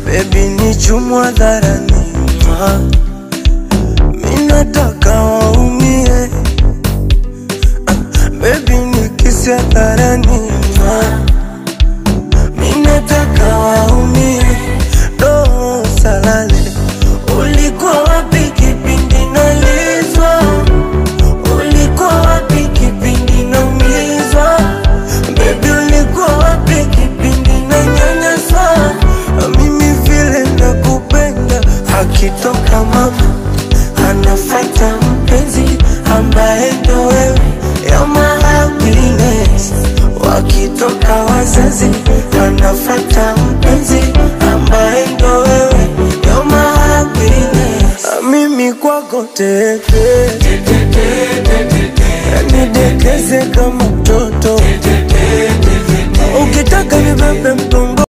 Baby ni chumwa dharani, mimi nataka waumie. Baby ni kisi hadharani, mimi nataka waumie. Do salale, ulikuwa wapi kipindi nalizwa? Ulikuwa wapi kipindi naumizwa? Baby ulikuwa wapi kipindi nanyanyaswa? Mimi vile nakupenda, akitoka mama anafuata mpenzi ambaye ndo wewe, you're my happiness. Wakitoka wazazi anafuata mpenzi ambaye ndo wewe, you're my happiness. Mimi kwako teke